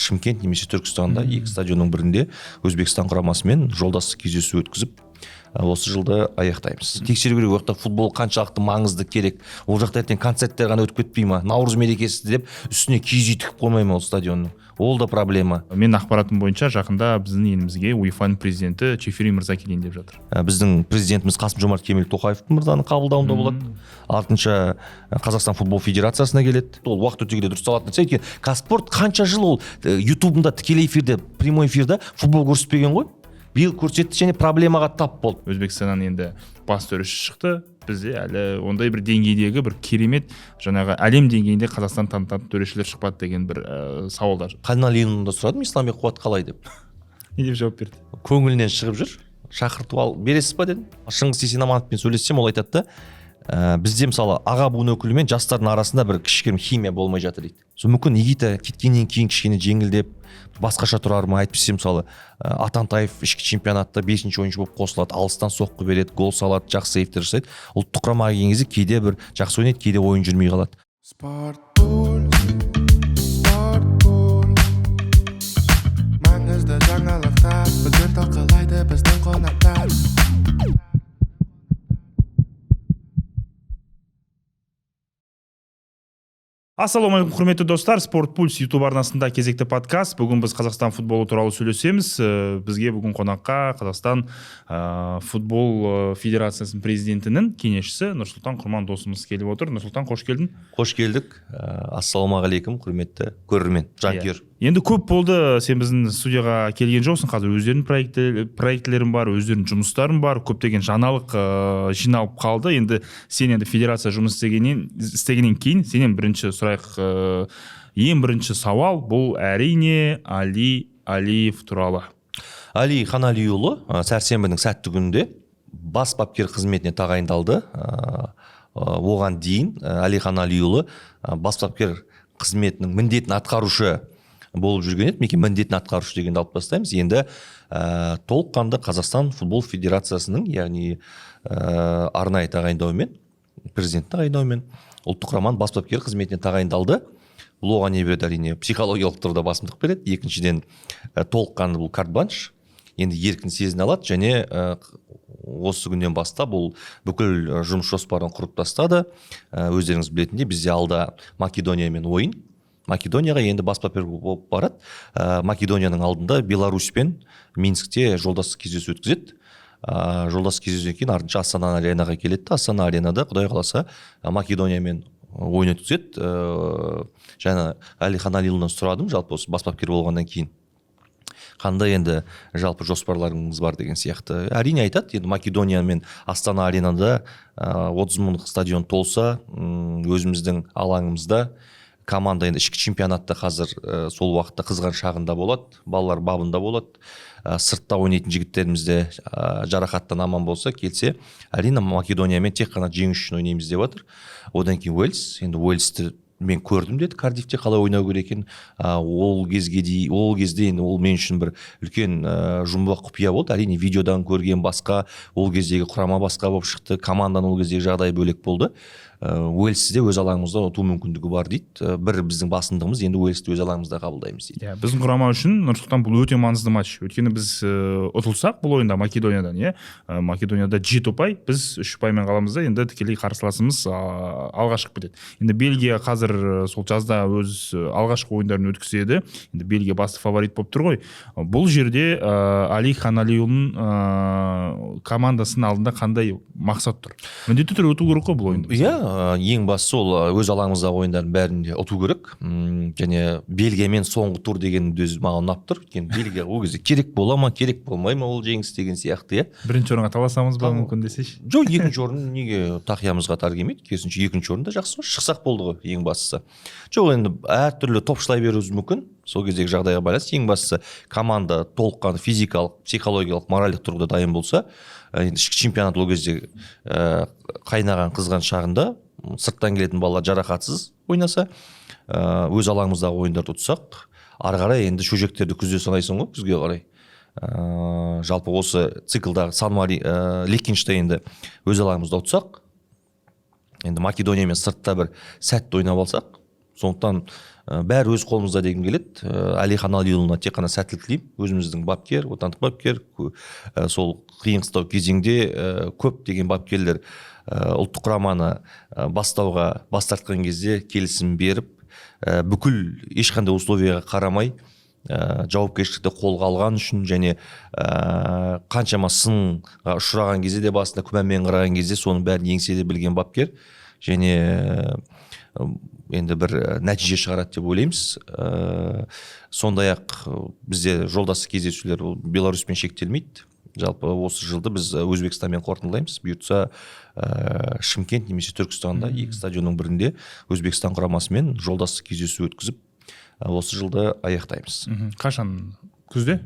Шымкент немесе Түркістанда екі стадионның бірінде Өзбекстан құрамасымен жолдастық кездесу өткізіп, осы жылды аяқтаймыз. Тексеру керек, ол жақта футбол қаншалықты маңызды, керек. Ол жақта ертең концерттер ғана өтіп кетпей ма, наурыз мерекесі деп үстіне киіз үй тігіп қоймай ма ол стадионның, ол да проблема. Менің ақпаратым бойынша, жақында біздің елімізге УЕФАның президенті Чеферин мырза келейін деп жатыр. Біздің президентіміз Қасым Жомарт Кемелұлы Тоқаев мырзаның қабылдауында болады. Артынша Қазақстан футбол федерациясына келеді. Ол уақыт өте келе дұрысталатын нәрсе, өйткені Қазспорт қанша жыл ол ютубында тікелей эфирде, прямой эфирде футбол көрсетпеген ғой. Биыл көрсетті және проблемаға тап болды. Өзбекстаннан енді бас төреші шықты. Бізде әлі ондай бір деңгейдегі бір керемет, жаңағы әлем деңгейінде Қазақстан танытатын төрешілер шықпады деген бір сауалдар. Қаналиұлынан да сұрадым, Исламбек Қуат қалай деп. Не деп жауап берді? Көңілінен шығып жүр. Шақырту ал бересіз ба дедім. Шыңғыс Есенамановпен сөйлессем, ол айтады да, бізде мысалы аға буын өкілі мен жастардың арасында бір кішігірім химия болмай жатыр дейді. Сол мүмкін Игита кеткеннен кейін кішкене жеңілдеп басқаша тұрар ма, әйтпесе мысалы Атантаев ішкі чемпионатта 5-ші ойыншы болып қосылады, алыстан соққы береді, гол салады, жақсы сейвтер жасайды. Ұлттық құрамаға келген кезде кейде бір жақсы ойнайды, кейде ойын жүрмей қалады. Спорт пульс, спорт пульс. Маңызды жаңалықтар бүгін талқылайды біздің қонақтар. Ассалаумағалейкум, құрметті достар. Спорт Пульс YouTube арнасында кезекті подкаст. Бүгін біз Қазақстан футболы туралы сөйлесеміз. Бізге бүгін қонаққа Қазақстан футбол федерациясының президентінің кеңесшісі Нұрсұлтан Құрман досымыз келіп отыр. Нұрсұлтан, қош келдің. Қош келдік. Ассалаумағалейкум, құрметті көрермен, жанкүйер. Енді көп болды, сен біздің студияға келген жоқсың. Қазір өздерінің проектілерің бар, өздерінің жұмыстарың бар, көптеген жаңалық жиналып қалды. Енді сен енді федерация жұмыс істегеннен кейін сенен бірінші сұрайық. Ең бірінші сауал бұл әрине Али Алиев туралы. Али Ханалиұлы сәрсенбінің сәтті күнінде бас бапкер қызметіне тағайындалды. Оған дейін Али Ханалиұлы бас бапкер қызметінің міндетін атқарушы болып жүрген еді. Мінекей, міндетін атқарушы дегенді алып тастаймыз. Енді толыққанды Қазақстан футбол федерациясының, яғни арнайы тағайындауымен, президенттің тағайындауымен ұлттық құраманың бас бапкері қызметіне тағайындалды. Бұл оған не береді? Әрине, психологиялық тұрғыда басымдық береді. Екіншіден, толыққанды бұл карт-бланш, енді еркін сезіне алады және осы күннен бастап бұл бүкіл жұмыс жоспарын құрып тастады. Өздеріңіз білетіндей, бізде алда Македониямен ойын. Македонияға енді бас бапкер болып барады. Македонияның алдында Беларусьпен Минскте жолдастық кездесу өткізеді. Жолдастық кездесуден кейін артынша Астана аренаға келеді. Астана аренада, Құдай қаласа, Македониямен ойын өткізеді. Жаңа Али Ханалиұлынан сұрадым, жалпы осы бас бапкер болғаннан кейін қандай енді жалпы жоспарларыңыз бар деген сияқты. Әрине айтады, енді Македония мен Астана аренада 30 мыңдық стадион толса, өзіміздің алаңымызда команда енді ішкі чемпионатта қазір сол уақытта қызған шағында болады, балалар бабында болады. Сыртта ойнайтын жігіттеріміз де жарақаттан аман болса, келсе, әрине Македониямен тек қана жеңіс үшін ойнаймыз деп жатыр. Одан кейін Уэльс, енді Уэльсті мен көрдім деді, Кардиффте қалай ойнау керек екен. Ол кезге дейін, ол кезде енді ол мен үшін бір үлкен жұмбақ, құпия болды. Әрине видеодан көрген басқа, ол кездегі құрама басқа болып шықты, команданың ол кездегі жағдайы бөлек болды. Уэльсті де өз алаңымызда ұту мүмкіндігі бар дейді. Бір біздің басымдығымыз, енді Уэльсті өз алаңымызда қабылдаймыз дейді. Иә, біздің құрама үшін, Нұрсұлтан, бұл өте маңызды матч. Өйткені біз ұтылсақ бұл ойында Македониядан, иә, Македонияда 7 ұпай, біз 3 ұпаймен қаламыз да, енді тікелей қарсыласымыз алға шығып кетеді. Енді Бельгия қазір сол жазда өз алғашқы ойындарын өткізеді. Енді Бельгия басты фаворит болып тұр ғой. Бұл жерде Али Ханалиұлының командасының алдында қандай мақсат тұр? Міндетті түрде ұту керек қой бұл ойынды. Иә, ең бастысы ол өз алаңымыздағы ойындардың бәрінде ұту керек. Және Бельгиямен соңғы тур деген өзі маған ұнап тұр. Өйткені Бельгия ол кезде керек бола ма, керек болмай ма ол жеңіс деген сияқты, иә. Бірінші орынға таласамыз ба мүмкін десейші? Жоқ, екінші орын неге тақиямызға тар келмейді? Керісінше, екінші орын да жақсы ғой, шықсақ болды ғой ең бастысы. Жоқ, енді әртүрлі топшылай беруіміз мүмкін. Сол кездегі жағдайға байланысты ең бастысы команда толыққанды физикалық, психологиялық, моральдық тұрғыда дайын болса, енді ішкі чемпионат ол кезде қайнаған қызған шағында сырттан келетін балалар жарақатсыз ойнаса, өз алаңымыздағы ойындарды ұтсақ, ары қарай енді шөжектерді күзде санайсың ғой, күзге қарай. Жалпы осы циклдағы Сан Мари, Лихтенштейнді өз алаңымызда ұтсақ, енді Македониямен сыртта бір сәтті ойнап алсақ, Сондықтан бәрі өз қолымызда дегім келеді. Әлихан Әлиұлына тек қана сәттілік тілеймін. Өзіміздің бапкер, отандық бапкер, сол қиын қыстау кезеңде көптеген бапкерлер ұлттық құраманы бастауға бас тартқан кезде келісім беріп, бүкіл ешқандай условияға қарамай жауапкершілікті қолға алған үшін және қаншама сынға ұшыраған кезде де, басында күмәнмен қараған кезде соның бәрін еңсере білген бапкер және енді бір нәтиже шығарады деп ойлаймыз. Сондай ақ бізде жолдастық кездесулер ол Беларусьпен шектелмейді. Жалпы осы жылды біз Өзбекстанмен қорытындылаймыз. Бұйыртса, Шымкент немесе Түркістанда екі стадионның бірінде Өзбекстан құрамасымен жолдастық кездесу өткізіп, осы жылды аяқтаймыз. Қашан, күзде?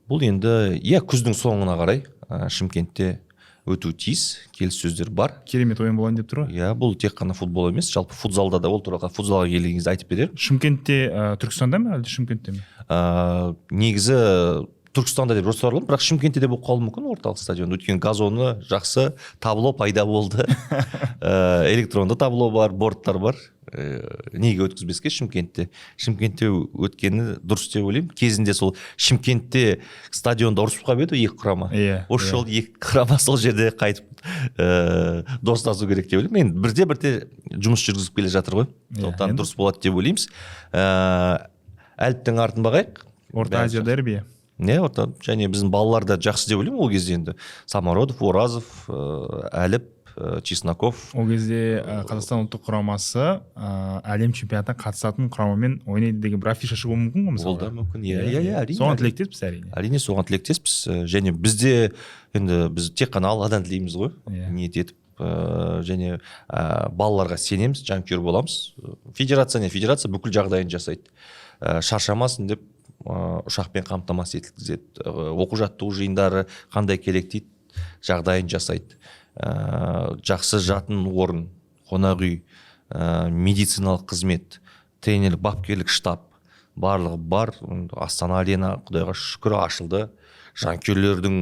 Бұл енді, иә, күздің соңына қарай Шымкентте өтуі тиіс, келіссөздер бар. Керемет ойын болайын деп тұр ғой. Иә, бұл тек қана футбол емес, жалпы футзалда да. Ол туралы футзалға келген кезде айтып берермін. Шымкентте, Түркістанда ма, әлде Шымкентте ме? Негізі Түркістанда деп жоспарланған, бірақ Шымкентте де болып қалуы мүмкін, орталық стадионда. Өйткені газоны жақсы, табло пайда болды, электронды табло бар, борттар бар. Неге өткізбеске Шымкентте? Шымкентте өткені дұрыс деп ойлаймын. Кезінде сол Шымкентте стадионда ұрысып қалып еді екі құрама. Осы жолы екі құрама сол жерде қайтып достасу керек деп ойлаймын. Енді бірте бірте жұмыс жүргізіп келе жатыр ғой, сондықтан дұрыс болады деп ойлаймыз. Әліптің артын бағайық. Орта Бәрі Азия жақсы. дерби. Не, орта және біздің балалар да жақсы деп ойлаймын. Ол кезде енді Самородов, Оразов, Әліп, Чесноков. Ол кезде Қазақстан ұлттық құрамасы әлем чемпионатына қатысатын құрамамен ойнайды деген бір афиша шығуы мүмкін ғой, мысалы. Ол да мүмкін, иә, әрине. Соған тілектеспіз, әрине. Әрине, соған тілектеспіз. Және бізде енді біз тек қана Алладан тілейміз ғой, ниет етіп, және балаларға сенеміз, жанкүйер боламыз. Федерация не федерация, бүкіл жағдайын жасайды, шаршамасын деп, ұшақпен қамтамасыз еткізеді, оқу жаттығу жиындары қандай керек дейді, жағдайын жасайды, жақсы жатын орын, қонақ үй, медициналық қызмет, тренерлік бапкерлік штаб, барлығы бар. Астана Арена, құдайға шүкір, ашылды. Жанкүйерлердің,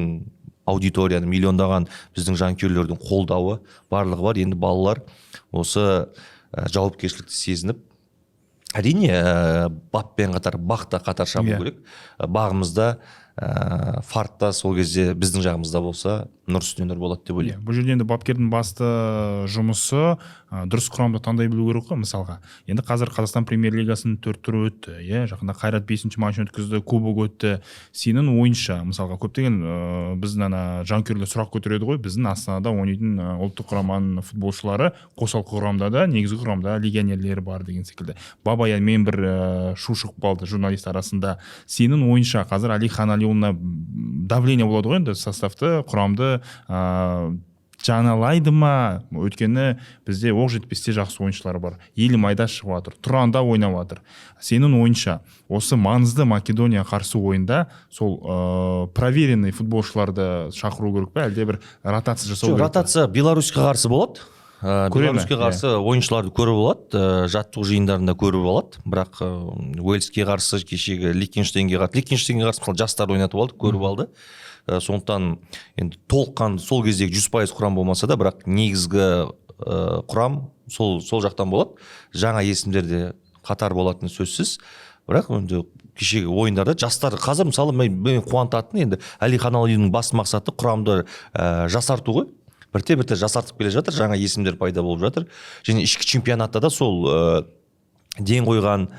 аудиторияның, миллиондаған біздің жанкүйерлердің қолдауы, барлығы бар. Енді балалар осы жауапкершілікті сезініп, әрине, баппен қатар бақ та қатар шабу керек. Бағымызда фартта сол кезде біздің жағымызда болса, нұр үстіне нұр болады деп ойлаймын. Иә, бұл жерде енді бапкердің басты жұмысы дұрыс құрамды таңдай білу керек қой, мысалға. Енді қазір Қазақстан премьер лигасының төрт туры өтті, иә, жақында Қайрат бесінші матчын өткізді, кубок өтті. Сенің ойынша, мысалға, көптеген біздің ана жанкүйерлер сұрақ көтереді ғой: біздің Астанада ойнайтын ұлттық құраманың футболшылары қосалқы құрамда да, негізгі құрамда легионерлері бар деген секілді. Бабаян мен бір шу шығып қалды журналист арасында. Сенің ойынша, қазір Әлихан Әлиұлына давление болады ғой енді, составты, құрамды жаңалайды ма? Өйткені бізде оқ жетпесте жақсы ойыншылар бар, Елімайда шығып жатыр, Тұранда ойнап жатыр. Сенің ойынша, осы маңызды Македония қарсы ойында сол проверенный футболшыларды шақыру керек пе, әлде бір ротация жасау Жоқ, керек пе? Ротация Беларусьқа қарсы болады. Көре ме? Беларуське қарсы ойыншыларды көріп алады, жаттығу жиындарында көріп алады. Бірақ Уэльске қарсы, кешегі Лихтенштейнге қарсы, Лихтенштейнге қарсы, мысалы, жастарды ойнатып алды, көріп алды. Сондықтан енді толыққанды сол кездегі 100% құрам болмаса да, бірақ негізгі құрам сол жақтан болады. Жаңа есімдер де қатар болатыны сөзсіз. Бірақ енді кешегі ойындарда жастар қазір, мысалы, мен қуантатыны, енді Әлихан Әлиұлының басты мақсаты құрамды жасарту ғой. Бірте бірте жасартып келе жатыр, жаңа есімдер пайда болып жатыр. Және ішкі чемпионатта да сол ден қойған,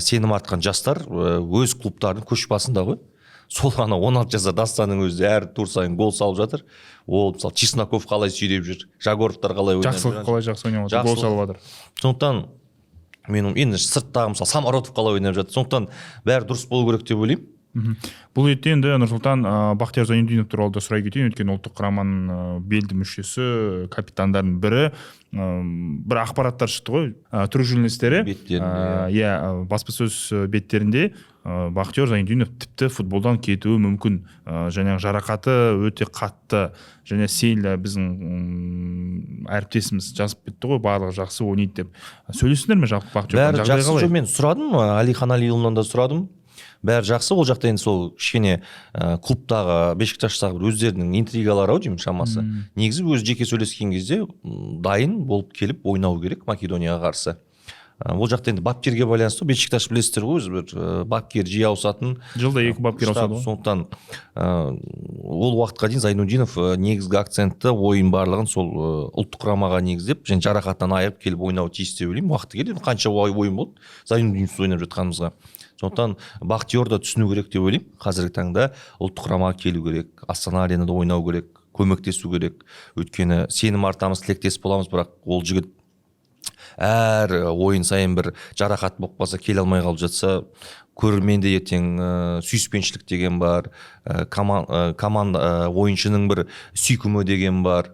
сенім артқан жастар өз клубтарының көш басында ғой. Сол ана 16 жасар Дастанның өзі әр тур сайын гол салып жатыр. Ол, мысалы, Чесноков қалай сүйреп жүр, Жагоровтар қалай ойнап Жақсылық жүр. Қалай жақсы ойнап жатыр, гол Жақсылық. салып жатыр. Сондықтан мен енді сырттағы, мысалы, Самородов қалай ойнап жатыр. Сондықтан бәрі дұрыс болу керек деп ойлаймын. Бұл ретте енді, Нұрсұлтан, Бақтияр Зайнутдинов туралы да сұрай кетейін, өйткені ұлттық құраманың белді мүшесі, капитандардың бірі. Бір ақпараттар шықты ғой, түрік журналистері Беттерінде, иә, баспасөз беттерінде Бақтияр Зайнутдинов тіпті футболдан кетуі мүмкін, және жарақаты өте қатты. Және Сейіл, біздің әріптесіміз жазып кетті ғой, барлығы жақсы ойнайды деп. Сөйлестіңдер ме жалпы Бақтияр? Бәрі Жағдайы жақсы. қалай? Жоқ, мен сұрадым, Әлихан Әлиұлынан да сұрадым, бәрі жақсы. Ол жақта енді сол кішкене клубтағы, Бешикташтағы бір өздерінің интригалары ау деймін шамасы. Негізі өзі жеке сөйлескен кезде дайын болып келіп ойнау керек Македонияға қарсы. Ол жақта енді бапкерге байланысты. Бешикташ, білесіздер ғой, өзі бір бапкер жиі ауысатын. Жылда екі бапкер ауысады ғой. Сондықтан ол уақытқа дейін Зайнудинов негізгі акцентті, ойын барлығын сол ұлттық құрамаға негіздеп және жарақатынан айығып келіп ойнауы тиіс деп ойлаймын. Уақыты келді, қанша ойын болды Зайнудиновсыз ойнап жатқанымызға. Сондықтан Бақтиёр да түсіну керек деп ойлаймын. Қазіргі таңда ұлттық құрамаға келу керек, Астана Аренада ойнау керек, көмектесу керек. Өйткені сенім артамыз, тілектес боламыз, бірақ ол жігіт әр ойын сайын бір жарақат болып қалса, келе алмай қалып жатса, көрерменде ертең сүйіспеншілік деген бар, команда, ойыншының бір сүйкімі деген бар,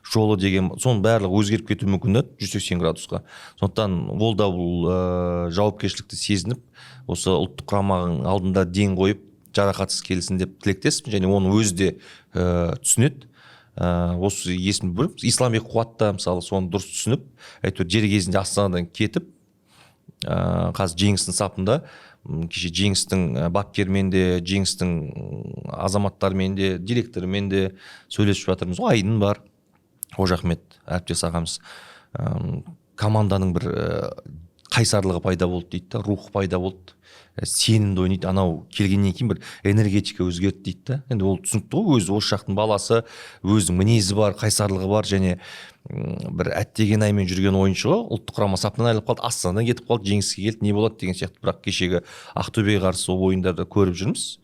жолы деген, соның барлығы өзгеріп кетуі мүмкін да 180 градусқа. Сондықтан ол да бұл жауапкершілікті сезініп, осы ұлттық құраманың алдында ден қойып, жарақатсыз келсін деп тілектеспін. Және оның өзі де түсінеді. Осы есімді бөліп, Исламбек Қуат та мысалы соны дұрыс түсініп, әйтеуір дер кезінде Астанадан кетіп, қазір Жеңістің сапында. Кеше Жеңістің бапкерімен де, Жеңістің азаматтарымен де, директорымен де сөйлесіп жатырмыз ғой. Айдын бар, Қожахмет әріптес ағамыз. Команданың бір қайсарлығы пайда болды дейді да, рух пайда болды, сенімді ойнайды. Анау келгеннен кейін бір энергетика өзгерді дейді да. Енді ол түсінікті ғой, өзі осы жақтың баласы, өзінің мінезі бар, қайсарлығы бар және бір әттеген аймен жүрген ойыншы ғой. Ұлттық құрама сапынан айырылып қалды, Астанадан кетіп қалды, Жеңіске келді, не болады деген сияқты. Бірақ кешегі Ақтөбеге қарсы ойындарды көріп жүрміз,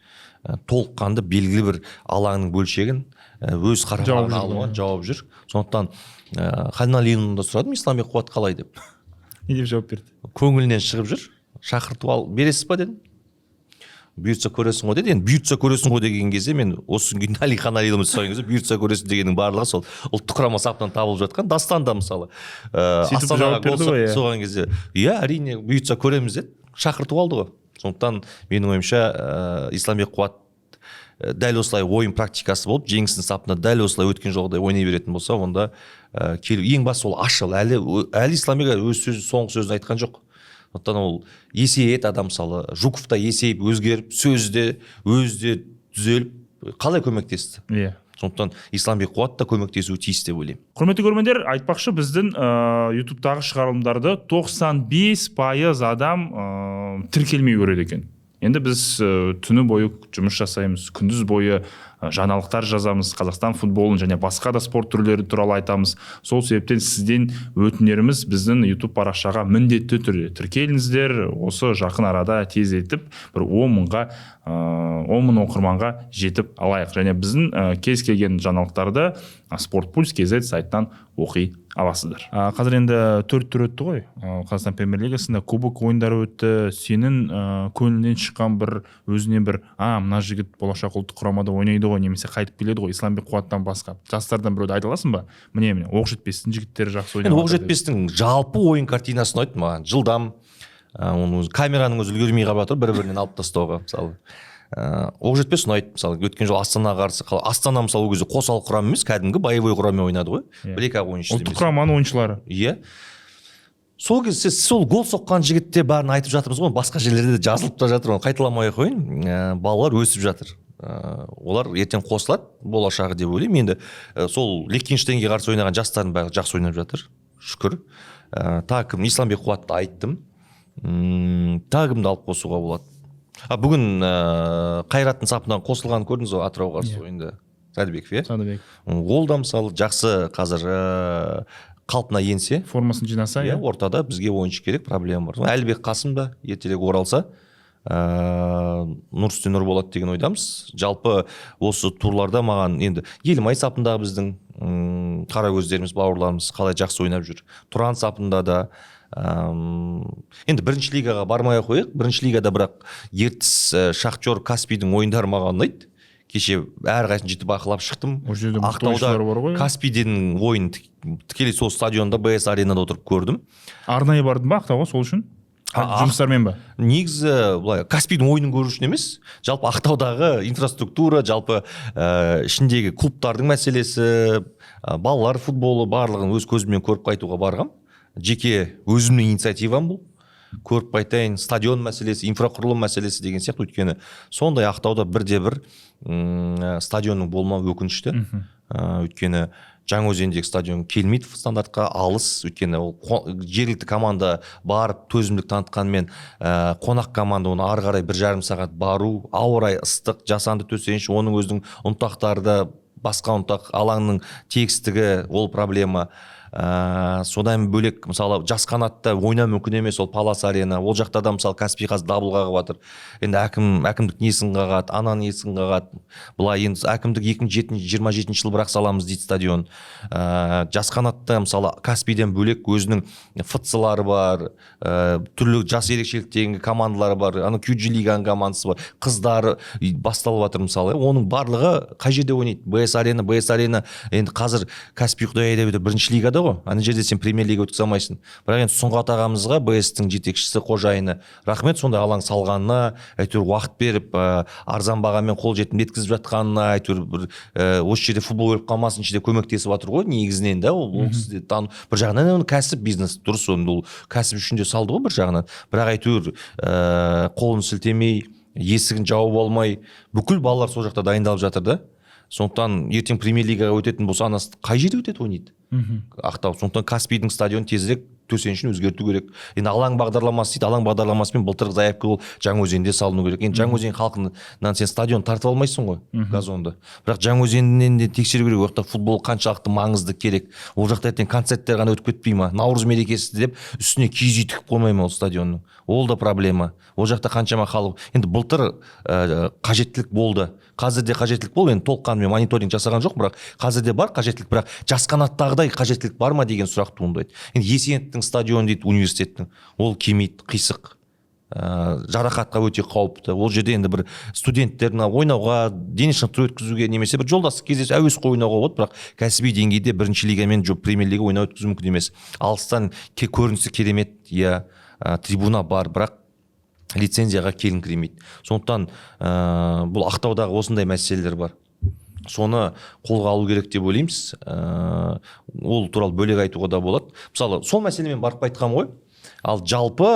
толыққанды белгілі бір алаңның бөлшегін өз қарамағына алуға жауап жүр. Сондықтан Халиналиұлынан да сұрадым, Исламбек Қуат қалай деп. Не деп жауап берді? Көңілінен шығып жүр. Шақыртып ал, бересіз ба дедім. Бұйыртса көресің ғой деді. Енді бұйыртса көресің ғой деген кезде, мен осы күнге дейін Әлихан Әлиұлын сұраған кезде, бұйыртса көресің дегеннің барлығы сол ұлттық құрама сапынан табылып жатқан. Дастан да мысалы Астанаға гол соған кезде, иә, әрине, бұйыртса көреміз деді, шақыртып алды ғой. Сондықтан менің ойымша, Исламбек Қуат дәл осылай ойын практикасы болып, Жеңістің сапында дәл осылай өткен жолғыдай ойнай беретін болса, онда келу ең бастысы ол ашыл. Әлі Исламбек өз сөзін, соңғы сөзін айтқан жоқ. Сондықтан ол есейеді адам. Мысалы, Жуков та есейіп, өзгеріп, сөзі де, өзі де түзеліп, қалай көмектесті. Иә. Сондықтан Исламбек Қуат та көмектесуі тиіс деп ойлаймын. Құрметті көрермендер, айтпақшы, біздің ютубтағы шығарылымдарды 95% адам тіркелмей көреді екен. Енді біз түні бойы жұмыс жасаймыз, күндіз бойы жаңалықтар жазамыз, Қазақстан футболын және басқа да спорт түрлері туралы айтамыз. Сол себептен сізден өтінеріміз, біздің YouTube парақшаға міндетті түрде тіркеліңіздер. Осы жақын арада тездетіп бір 10 мыңға, 10 мың оқырманға жетіп алайық. Және біздің кез келген жаңалықтарды Спорт Пульс kz сайтынан оқи аласыздар. Қазір енді 4 тур өтті ғой. Қазақстан премьер-лигасында кубок ойындары өтті. Сенің көңілінен шыққан бір өзіне бір, мына жігіт болашақ ұлттық құрамада ойнайды ғой, немесе қайтып келеді ғой, Исламбек Қуаттан басқа жастардан біреуді айта аласың ба? Міне, Оқжетпестің жігіттері жақсы ойнап. Енді Оқжетпестің жалпы ойын картинасы ұнайды маған. Жылдам, оның өзі камераның өзі үлгермей қалып жатыр бір-бірінен алып тастауға мысалы. Оқжетпес ұнайды мысалы. Өткен жолы Астанаға қарсы, Астана мысалы ол кезде қосалқы құрам емес, кәдімгі боевой құраммен ойнады ғой. Бір екі ақ ойыншы. Ұлттық құраманың ойыншылары. Иә. Сол кезде сол гол соққан жігітте бәрін айтып жатырмыз ғой, басқа жерлерде де жазылып та жатыр, оны қайталамай ақ қояйын. Балалар өсіп жатыр. Олар ертең қосылады болашағы деп ойлаймын. Енді сол Лихтенштейнге қарсы ойнаған жастардың бәрі жақсы ойнап жатыр. Шүкір. Тағы кім? Исламбек Қуатты айттым. Тағы кімді алып қосуға болады? Бүгін Қайраттың сапынан қосылғанын көрдіңіз ғой, Атырауға қарсы ойында. Сәдібеков, иә? Сәдібек. Ол да мысалы жақсы қазір қалпына енсе, формасын жинаса, иә, ортада бізге ойыншы керек, проблема бар. Әлібек Қасым да ертерек оралса, нұр үстіне нұр болады деген ойдамыз. Жалпы осы турларда маған енді Елімай сапындағы біздің қара көздеріміз, бауырларымыз қалай жақсы ойнап жүр. Тұран сапында да енді бірінші лигаға бармай ақ қояйық. Бірінші лигада бірақ Ертіс, Шахтер, Каспийдің ойындары маған ұнайды. Кеше әрқайсысын жетіп бақылап шықтым. Ол жерде мықты Ақтауда ойыншылар бар ғой. Каспийден ойын тікелей сол стадионда, БС Аренада отырып көрдім. Арнайы бардың ба Ақтауға сол үшін? Жұмыстармен ба? Негізі былай Каспийдің ойынын көру үшін емес, жалпы Ақтаудағы инфраструктура, жалпы ішіндегі клубтардың мәселесі, балалар футболы, барлығын өз көзіммен көріп қайтуға барғам. Жеке өзімнің инициативам бұл. Көріп қайтайын, стадион мәселесі, инфрақұрылым мәселесі деген сияқты. Өйткені сондай Ақтауда бірде бір стадионның болмауы өкінішті. Өйткені Жаңаөзендегі стадион келмейді стандартқа, алыс. Өйткені ол жергілікті команда барып төзімділік танытқанымен, қонақ команда оны ары қарай 1,5 сағат бару, ауа райы ыстық, жасанды төсеніш, оның өзінің ұнтақтары да басқа ұнтақ, алаңның тегістігі ол проблема. Содан бөлек, мысалы, Жас қанатта ойнау мүмкін емес, ол Палас Арена. Ол жақта да, мысалы, Каспий қазір дабыл қағып жатыр. Енді әкімдік несін қағады, ананың несін қағады былай. Енді әкімдік 2027 жылы бірақ саламыз дейді стадион. Жас қанатта, мысалы, Каспийден бөлек өзінің ФЦ-лары бар, түрлі жас ерекшеліктегі командалары бар, ана QG лиганың командасы бар, қыздары басталып жатыр, мысалы. Оның барлығы қай жерде ойнайды? БС Арена, БС Арена. Енді қазір Каспий, құдай айдап, бірінші лигада ғой, ана жерде сен премьер лига өткізе алмайсың. Бірақ енді Сұңғат ағамызға, БС-тің жетекшісі, қожайыны, рахмет сондай алаң салғанына, әйтеуір уақыт беріп, арзан бағамен қолжетімді еткізіп жатқанына, әйтеуір бір осы жерде футбол өліп қалмасыншы деп көмектесіп жатыр ғой негізінен да. Ол кісі де бір жағынан оны кәсіп, бизнес дұрыс, оны ол кәсіп үшін де салды ғой бір жағынан. Бірақ әйтеуір қолын сілтемей, есігін жауып алмай, бүкіл балалар сол жақта дайындалып жатыр да. Сондықтан ертең премьер лигаға өтетін болса, анасы қай жерде өтеді, ойнайды Ақтау? Сондықтан Каспийдің стадионын тезірек төсенішін өзгерту керек. Енді алаң бағдарламасы дейді, алаң бағдарламасымен былтырғы заявка ол Жаңаөзенде салыну керек. Енді Жаңаөзен халқынан сен стадион тартып алмайсың ғой, газонды. Бірақ Жаңаөзеннен де тексеру керек, ол жақта футбол қаншалықты маңызды, керек. Ол жақта ертең концерттер ғана өтіп кетпей ма, наурыз мерекесі деп үстіне киіз үй тігіп қоймай ма ол стадионның? Ол да проблема. Ол жақта қаншама халық. Енді былтыр қажеттілік болды, қазір де қажеттілік болды. Енді толыққанды мен мониторинг жасаған жоқпын, бірақ қазір де бар қажеттілік. Бірақ Жас қанаттағыдай қажеттілік бар ма деген сұрақ туындайды. Енді Есеновтің стадионы дейді, университеттің, ол келмейді, қисық, жарақатқа өте қауіпті. Ол жерде енді бір студенттер мына ойнауға, дене шынықтыру өткізуге немесе бір жолдастық кездесу, әуесқой ойнауға болады, бірақ кәсіби деңгейде бірінші лига мен премьер лига ойнау өткізу мүмкін емес. Алыстан көрінісі керемет, иә, трибуна бар, бірақ лицензияға келіңкіремейді. Сондықтан бұл Ақтаудағы осындай мәселелер бар, соны қолға алу керек деп ойлаймыз. Ол туралы бөлек айтуға да болады. Мысалы, сол мәселемен барып қайтқанмын ғой. Ал жалпы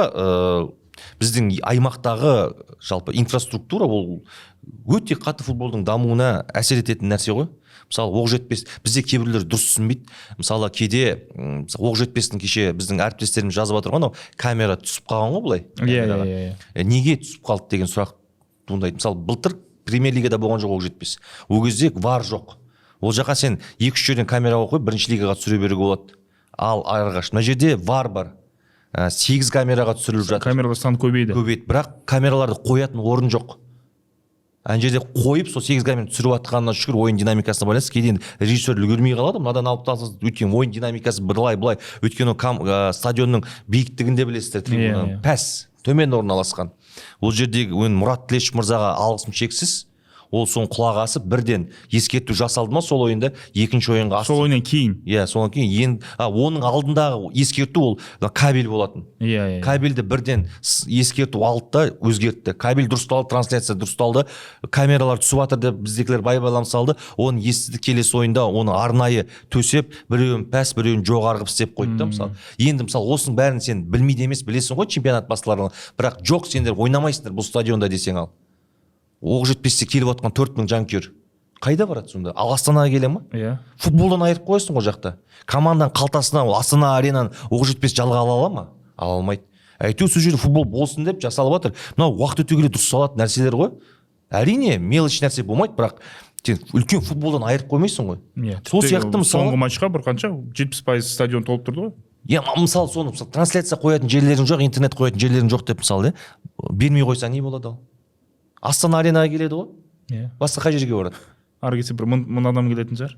біздің аймақтағы жалпы инфраструктура ол өте қатты футболдың дамуына әсер ететін нәрсе ғой. Мысалы, Оқжетпес, бізде кейбіреулер дұрыс түсінбейді. Мысалы, кейде мысалы, Оқжетпестің, кеше біздің әріптестеріміз жазып жатыр ғой, анау камера түсіп қалған ғой былай. Иә. Камераға. иә иә Неге түсіп қалды деген сұрақ туындайды. Мысалы, былтыр премьер лигада болған жоқ Оқжетпес, ол кезде ВАР жоқ. Ол жаққа сен екі үш жерден камера қойып, бірінші лигаға түсіре беруге болады. Ал арғаш мына жерде ВАР бар, сегіз камераға түсіріліп жатыр. Камералар саны көбейді. Көбейді, бірақ камераларды қоятын орын жоқ. Ана жерде қойып, сол сегіз камера түсіріп жатқанына шүкір. Ойын динамикасына байланысты кейде енді режиссер үлгермей қалады, мынадан алып тастаса, өйткені ойын динамикасы былай былай өйткені стадионның биіктігін де білесіздер, трибунаның Иә, иә. пәс, төмен орналасқан. Ол жердегі енді Мұрат Тілешев мырзаға алғысым шексіз. Ол соны құлақ асып, бірден ескерту жасалды ма сол ойында, екінші ойынға Сол ойыннан кейін. Иә, содан кейін енді оның алдындағы ескерту ол мына кабель болатын. иә иә Кабельді бірден ескерту алды да өзгертті. Кабель дұрысталды, трансляция дұрысталды, камералар түсіп жатыр деп біздікілер байбалам салды. Оны естіді, келесі ойында оны арнайы төсеп, біреуін пәс, біреуін жоғары қылып істеп қойды да. Мысалы, енді, мысалы, осының бәрін сен білмейді емес, білесің ғой чемпионат басталарында, бірақ жоқ, сендер ойнамайсыңдар бұл стадионда десең, ал Оқжетпесте келіп отқан 4000 жанкүйер қайда барады сонда? Ал Астанаға келе ма? Иә. Футболдан айырып қоясың ғой жақта. Команданың қалтасына ол Астана Аренаны Оқжетпес жалға ала ала ма? Ала алмайды. Әйтеуір сол жерде футбол болсын деп жасалып жатыр. Мынау уақыт өте келе дұрысталатын нәрселер ғой. Әрине, мелочь нәрсе болмайды, бірақ сен үлкен футболдан айырып қоймайсың ғой. Иә. Сол Тіпті сияқты, мысалы, соңғы матчқа бір қанша, 70% стадион толып тұрды ғой. Иә, мысалы, соны, мысалы, трансляция қоятын жерлерің жоқ, интернет қоятын жерлерің жоқ деп, мысалы, иә, бермей қойсаң, не болады? Ал Астана Аренаға келеді ғой. Басқа қай жерге барады? Ары кетсе бір мың адам келетін шығар.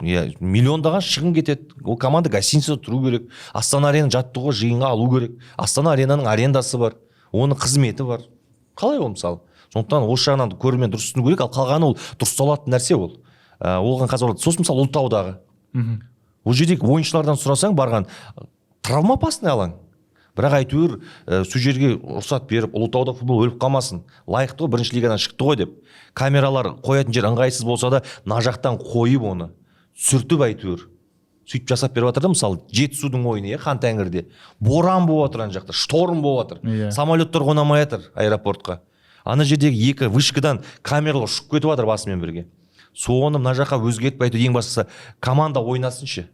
Иә, миллиондаған шығын кетеді. Ол команда гостиницада тұру керек, Астана Арена жаттығуға, жиынға алу керек. Астана Аренаның арендасы бар, оның қызметі бар. Қалай ол, мысалы? Сондықтан осы жағынан көрермен дұрыс түсіну керек. Ал қалғаны ол дұрысталатын нәрсе ол. Оған қазір болады. Сосын, мысалы, Ұлытаудағы ол жердегі ойыншылардан сұрасаң, барған, травмоопасный алаң, бірақ әйтеуір сол жерге рұқсат беріп, Ұлытауда футбол өліп қалмасын, лайықты ғой, бірінші лигадан шықты ғой деп, камералар қоятын жер ыңғайсыз болса да, мына жақтан қойып, оны сүртіп, әйтеуір сөйтіп жасап беріп жатыр да. Мысалы, Жетісудың ойыны, иә, Хан Тәңірде боран болып жатыр, ана жақта шторм болып жатыр. Самолеттер қона алмай жатыр аэропортқа. Ана жердегі екі вышкадан камералар ұшып кетіп жатыр басымен бірге. Соны мына жаққа өзгертіп айту, ең бастысы команда ойнасыншы,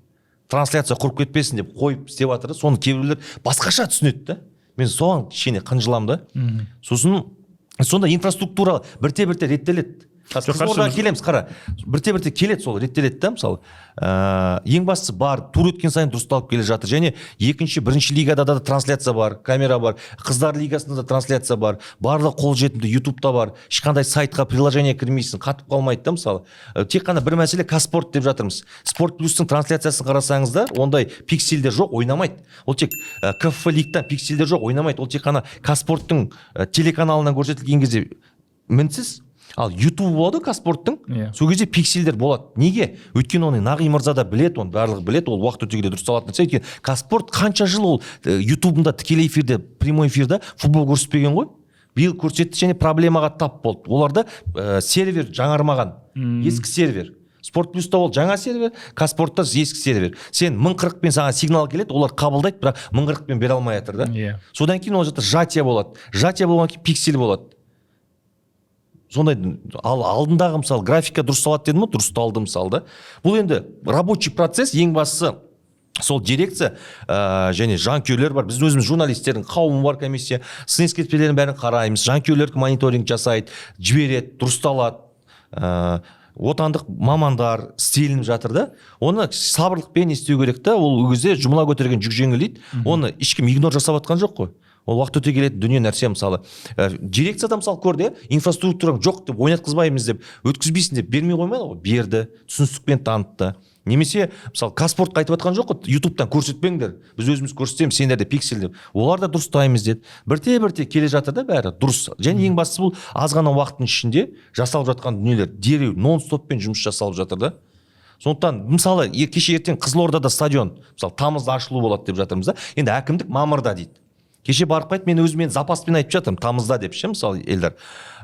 трансляция құрып кетпесін деп қойып істеп жатыр да. Соны кейбіреулер басқаша түсінеді да, мен соған кішкене қынжыламын да. Сосын сонда инфраструктура бірте бірте реттеледі. Қазір Жоқ, Қызылордаға қарашы, келеміз, қара, бірте бірте келеді, сол реттеледі да. Мысалы, ең бастысы бар, тур өткен сайын дұрысталып келе жатыр. Және екінші, бірінші лигада да трансляция бар, камера бар, қыздар лигасында да трансляция бар, барлығы қолжетімді, ютубта бар, ешқандай сайтқа, приложение кірмейсің, қатып қалмайды да. Мысалы, тек қана бір мәселе, Казспорт деп жатырмыз. Спорт Плюстың трансляциясын қарасаңыздар, ондай пиксельдер жоқ, ойнамайды. Ол тек КФ Лигтан пиксельдер жоқ, ойнамайды. Ол тек қана Казспорттың телеканалынан көрсетілген кезде мінсіз. Ал ютуб болады ғой Казспорттың, Иә. сол кезде пиксельдер болады. Неге? Өйткені оны Нағи мырза да біледі, оны барлығы біледі, ол уақыт өте келе дұрысталатын нәрсе. Өйткені Казспорт қанша жыл ол ютубында тікелей эфирде, прямой эфирде футбол көрсетпеген ғой. Биыл көрсетті және проблемаға тап болды. Оларда сервер жаңармаған, ескі сервер. Спорт Плюста ол жаңа сервер, Казспортта ескі сервер. Сен 1040-пен, саған сигнал келеді, олар қабылдайды, бірақ 1040-пен бере алмай жатыр да. Иә. Содан кейін ол жақта сжатие болады, сжатие болғаннан кейін пиксель болады сондай. Ал алдындағы, мысалы, графика дұрысталады дедім ғой, дұрысталды, мысалы, да. Бұл енді рабочий процесс. Ең бастысы сол дирекция және жанкүйерлер бар, біздің өзіміз журналистердің қауымы бар, комиссия сын ескертпелердің бәрін қараймыз, жанкүйерлер мониторинг жасайды, жібереді, дұрысталады. Отандық мамандар істелініп жатыр да. Оны сабырлықпен істеу керек та. Ол кезде жұмыла көтерген жүк жеңіл дейді. Оны ешкім игнор жасап жатқан жоқ қой, ол уақыт өте келетін дүние нәрсе. Мысалы, дирекция да, мысалы, көрді, иә, инфраструктураң жоқ деп, ойнатқызбаймыз деп, өткізбейсің деп бермей қоймады ғой, берді, түсіністікпен танытты. Немесе, мысалы, Казспортқа айтып жатқан жоқ қой, ютубтан көрсетпеңдер, біз өзіміз көрсетеміз, сендерде пиксель деп. Олар да дұрыстаймыз деді. Бірте бірте келе жатыр да, бәрі дұрыс. Және ең бастысы, бұл аз ғана уақыттың ішінде жасалып жатқан дүниелер, дереу нон стоппен жұмыс жасалып жатыр да. Сондықтан, мысалы, кеше, ертең Қызылордада стадион, мысалы, тамызда ашылу болады деп жатырмыз да. Енді әкімдік мамырда дейді. Кеше барып қайтып, мен өзім енді запаспен айтып жатырмын тамызда деп ше. Мысалы, Елдар,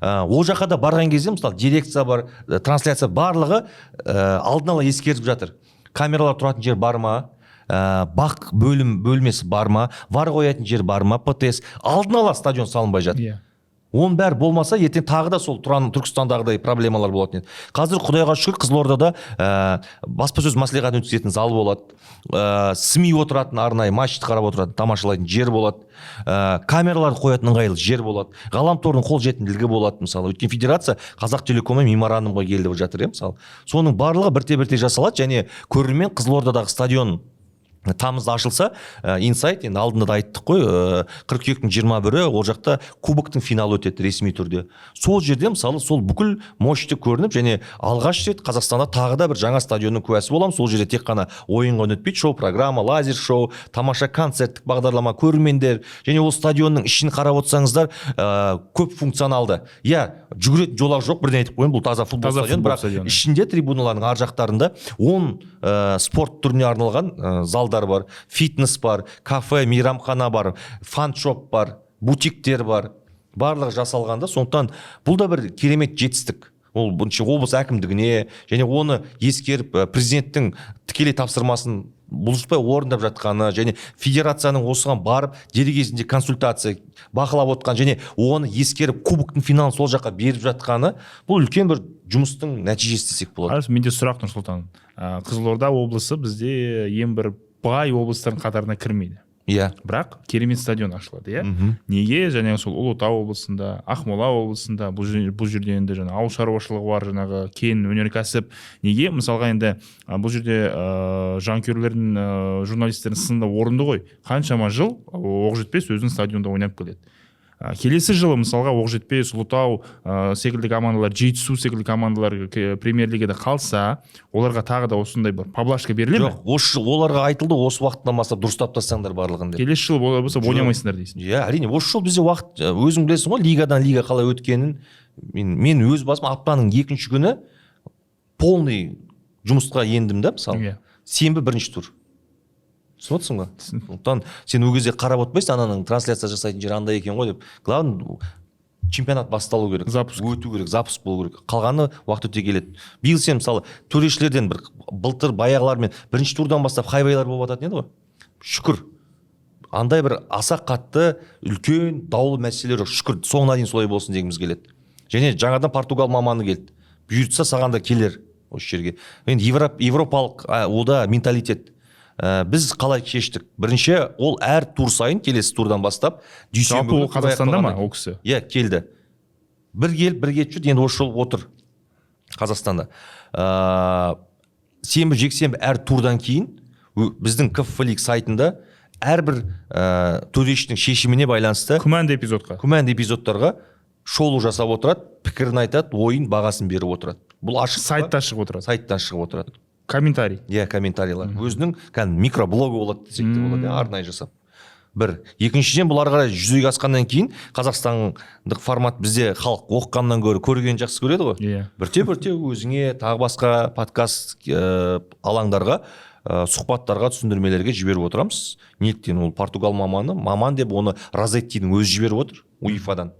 ол жаққа да барған кезде, мысалы, дирекция бар, трансляция барлығы алдын ала ескертіп жатыр: камералар тұратын жер бар ма, бақ бөлім бөлмесі бар ма, вар қоятын жер бар ма, ПТС. Алдын ала стадион салынбай жатыр. Оның бәрі болмаса, ертең тағы да сол Тұран, Түркістандағыдай проблемалар болатын еді. Қазір, құдайға шүкір, Қызылордада баспасөз мәслихатын өткізетін зал болады, СМИ отыратын, арнайы матчты қарап отыратын, тамашалайтын жер болады, камераларды қоятын ыңғайлы жер болады, ғаламтордың қолжетімділігі болады. Мысалы, өйткені федерация Қазақ Телекоммен меморандумға келді деп жатыр, иә. Мысалы, соның барлығы бірте бірте жасалады. Және көрермен Қызылордадағы стадион тамызда ашылса, инсайт, енді алдында да айттық қой, қыркүйектің 21-і ол жақта кубоктың финалы өтеді ресми түрде. Сол жерде, мысалы, сол бүкіл мощты көрініп және алғаш рет Қазақстанда тағы да бір жаңа стадионның куәсі боламыз. Сол жерде тек қана ойын ғана өтпейді: шоу программа, лазер шоу, тамаша концерттік бағдарлама, көрермендер. Және ол стадионның ішін қарап отырсаңыздар, көп функционалды, иә, жүгіретін жолақ жоқ, бірден айтып қояйын, бұл таза футбол Таза стадион, футбол бірақ стадионы. ішінде трибуналардың ар жақтарында 10 спорт түріне арналған залдар бар, фитнес бар, кафе, мейрамхана бар, фан-шоп бар, бутиктер бар, барлығы жасалған да. Сондықтан бұл да бір керемет жетістік. Ол бірінші облыс әкімдігіне және оны ескеріп, президенттің тікелей тапсырмасын бұлжытпай орындап жатқаны және федерацияның осыған барып дер кезінде консультация бақылап отқан және оны ескеріп, кубоктың финалын сол жаққа беріп жатқаны, бұл үлкен бір жұмыстың нәтижесі десек болады. Арыс, менде сұрақ, Нұрсұлтан. Қызылорда облысы бізде ең бір бай облыстардың қатарына кірмейді, бірақ керемет стадион ашылады, иә. Неге және сол Ұлытау облысында, Ақмола облысында, бұл жерде енді жаңа ауыл шаруашылығы бар, жаңағы кен өнеркәсіп, неге, мысалға, енді бұл жерде жанкүйерлердің, журналистердің сыны да орынды ғой: қаншама жыл Оқжетпес өзінің стадионында ойнап келеді. Келесі жылы, мысалға, Оқжетпес, Ұлытау секілді командалар, Жетісу секілді командалар премьер лигада қалса, оларға тағы да осындай бір поблажка беріле ме? Жоқ, осы жыл оларға айтылды, осы уақыттан бастап дұрыстап тастаңдар барлығын деп. Келесі жылы болса, Жоқ. ойнамайсыңдар дейсің. Иә, әрине, осы жыл бізде уақыт, өзің білесің ғой лигадан лига қалай өткенін. Мен өз басым аптаның екінші күні полный жұмысқа ендім да, мысалы. Сенбі бірінші тур, түсініп отырсың ба? Сондықтан сен ол кезде қарап отырмайсың, ананың трансляция жасайтын жері андай екен ғой деп. Главное, чемпионат басталу керек. Запуск. Өту керек, запуск болу керек, қалғаны уақыт өте келеді. Биыл сен, мысалы, төрешілерден бір былтыр баяғылармен бірінші турдан бастап хайвайлар болып жататын еді ғой. Шүкір, андай бір аса қатты үлкен даулы мәселелер жоқ, шүкір, соңына дейін солай болсын дегіміз келеді. Және жаңадан португал маманы келді, бұйыртса, саған да келер. Осы жерге енді европалық ода менталитет. Біз қалай шештік? Бірінші, ол әр тур сайын, келесі турдан бастап, дүйсенбі Жалпы ол күні Қазақстанда ма аяқталғаннан ол кісі? Иә, келді. Бір келіп, бір кетіп жүрді, енді осы жолы отыр Қазақстанда. Сенбі, жексенбі әр турдан кейін біздің КФФ Лиг сайтында әрбір төрешінің шешіміне байланысты күмәнді эпизодқа күмәнді эпизодтарға шолу жасап отырады, пікірін айтады, ойын, бағасын беріп отырады. Бұл ашық па? Сайтта шығып отырады. Сайттан шығып отырады. Комментарий. Иә, комментарийлар, өзінің кәдімгі микроблогы болады десек те болады, иә, арнайы жасап. Бір екіншіден, бұл ары қарай жүзеге асқаннан кейін, қазақстандық формат, бізде халық оқығаннан гөрі көргенін жақсы көреді ғой. Бірте бірте өзіңе, тағы басқа подкаст алаңдарға, сұхбаттарға, түсіндірмелерге жіберіп отырамыз. Неліктен ол португал маманы, маман деп оны Розеттидің өзі жіберіп отыр УЕФАдан.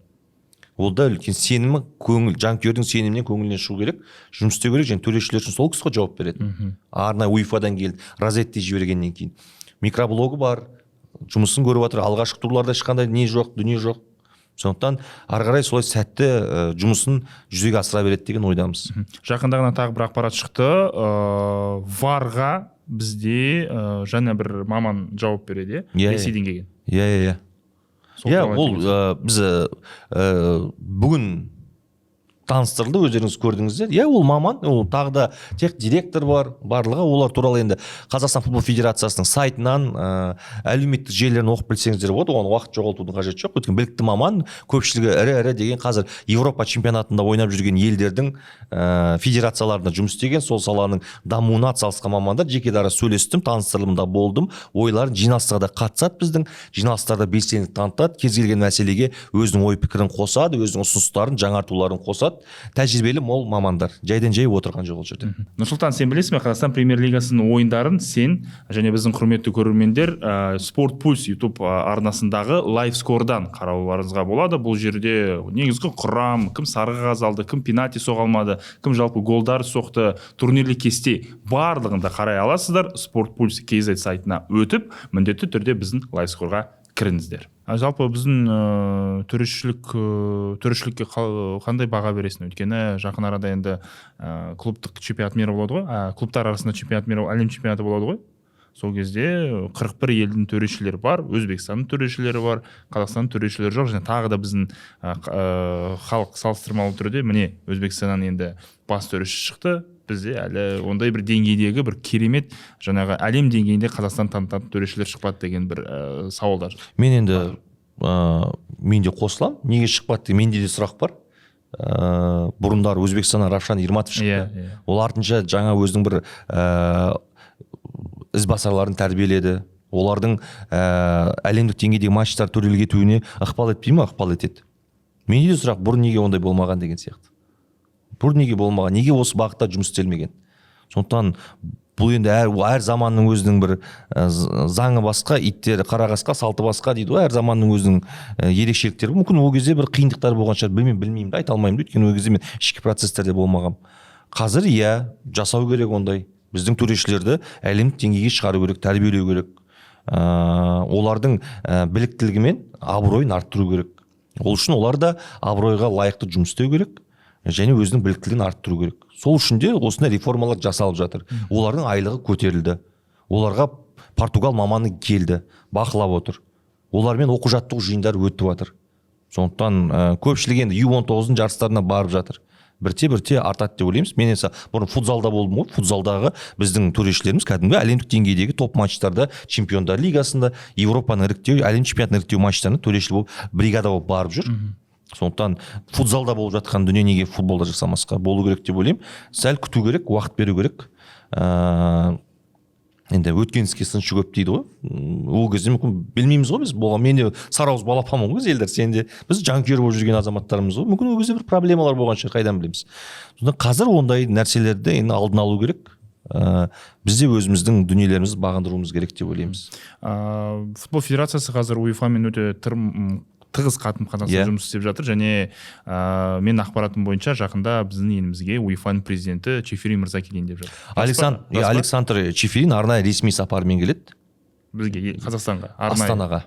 Ол да үлкен сенімі, көңіл, жанкүйердің сенімінен, көңілінен шығу керек, жұмыс істеу керек және төрешілер үшін сол кісі ғой жауап береді. Арнайы УЕФАдан келді, Розетти жібергеннен кейін микроблогы бар, жұмысын көріп жатыр. Алғашқы турларда ешқандай не жоқ, дүние жоқ, сондықтан ары қарай солай сәтті жұмысын жүзеге асыра береді деген ойдамыз. Жақында ғана тағы бір ақпарат шықты, ВАР-ға бізде жаңа бір маман жауап береді, иә? Иә. Ресейден келген. иә иә иә Сол Иә, туралы ол айтып біз бүгін таныстырылды, өздеріңіз көрдіңіздер. Иә, ол маман, ол тағы да тех директор бар, барлығы. Олар туралы енді Қазақстан футбол федерациясының сайтынан, әлеуметтік желілерін оқып білсеңіздер болады. Оған уақыт жоғалтудың қажеті жоқ, өйткені білікті маман, көпшілігі ірі ірі деген қазір Европа чемпионатында ойнап жүрген елдердің федерацияларында жұмыс істеген, сол саланың дамуына атсалысқан мамандар. Жеке дара сөйлестім, таныстырылымда болдым, ойларын, жиналыстарға да қатысады, біздің жиналыстарда белсенділік танытады, кез келген мәселеге өзінің ой пікірін қосады, өзінің ұсыныстарын, жаңартуларын қосады. Тәжірибелі мол мамандар, жайдан жай отырған жоқ ол жерде. Нұрсұлтан, сен білесің бе, Қазақстан премьер лигасының ойындарын сен және біздің құрметті көрермендер Спорт Пульс Ютуб арнасындағы live score дан қарауларыңызға болады. Бұл жерде негізгі құрам, кім сары қағаз алды, кім пенальти соға алмады, кім жалпы голдар соқты, турнирлік кесте, барлығын да қарай аласыздар. Спорт Пульс kz сайтына өтіп, міндетті түрде біздің live score ға кіріңіздер. Жалпы біздің төрешілікке қандай баға бересің? Өйткені жақын арада енді клубтық чемпионат мира болады ғой, клубтар арасында чемпионат мира, әлем чемпионаты болады ғой. Сол кезде 41 елдің төрешілері бар, Өзбекстанның төрешілері бар, Қазақстанның төрешілері жоқ. Және тағы да біздің халық салыстырмалы түрде, міне, Өзбекстаннан енді бас төреші шықты, бізде әлі ондай бір деңгейдегі, бір керемет, жаңағы әлем деңгейінде Қазақстан танытатын төрешілер шықпады деген бір сауалдар. Мен енді мен де қосыламын, неге шықпады деген менде де сұрақ бар. Бұрындары Өзбекстаннан Равшан Ерматов шықты. иә иә Ол артынша жаңа өзінің бір ізбасарларын тәрбиеледі. Олардың әлемдік деңгейдегі матчтар төрелік етуіне ықпал етпей ма? Ықпал етеді. Менде де сұрақ: бұрын неге ондай болмаған деген сияқты. Бұрын неге болмаған, неге осы бағытта жұмыс істелмеген? Сондықтан бұл енді әр заманның өзінің бір заңы басқа, иттері қара қасқа, салты басқа дейді ғой. Әр заманның өзінің ерекшеліктері. Мүмкін, ол кезде бір қиындықтар болған шығар, білмеймін да, айта алмаймын да, өйткені ол кезде мен ішкі процесстерде болмағанмын. Қазір, иә, жасау керек ондай, біздің төрешілерді әлемдік деңгейге шығару керек, тәрбиелеу керек, олардың біліктілігі мен абыройын арттыру керек. Ол үшін олар да абыройға лайықты жұмыс істеу керек және өзінің біліктілігін арттыру керек. Сол үшін де осындай реформалар жасалып жатыр. Олардың айлығы көтерілді, оларға португал маманы келді, бақылап отыр, олармен оқу жаттығу жиындары өтіп жатыр. Сондықтан көпшілігі енді Ю-19-дың жарыстарына барып жатыр. Бірте бірте артады деп ойлаймыз. Мен енді бұрын футзалда болдым ғой. Футзалдағы біздің төрешілеріміз кәдімгі әлемдік деңгейдегі топ матчтарда, Чемпиондар лигасында, Европаның іріктеу, әлем чемпионатының іріктеу матчтарына төреші болып, бригада болып барып жүр. Сондықтан футзалда болып жатқан дүние неге футболда жасамасқа? Болу керек деп ойлаймын. Сәл күту керек, уақыт беру керек. Енді өткен іске сыншы көп дейді ғой. Ол кезде мүмкін, білмейміз ғой біз болған. Мен де сары ауыз балапанмын ғой, елдер, сен де, біз жанкүйер болып жүрген азаматтармыз ғой. Мүмкін, ол кезде бір проблемалар болған шығар, қайдан білеміз? Сондықтан қазір ондай нәрселерді енді алдын алу керек. Біз де өзіміздің дүниелерімізді бағындыруымыз керек деп ойлаймыз. Футбол федерациясы қазір УЕФА-мен өте тығыз қарым қатынаста жұмыс істеп жатыр. Және менің ақпаратым бойынша, жақында біздің елімізге УЕФА-ның президенті Чеферин мырза келейін деп жатыр. Рас па? Александр, Рас па? Александр Чеферин арнайы ресми сапармен келеді. Бізге, Қазақстанға арнайы. Астанаға.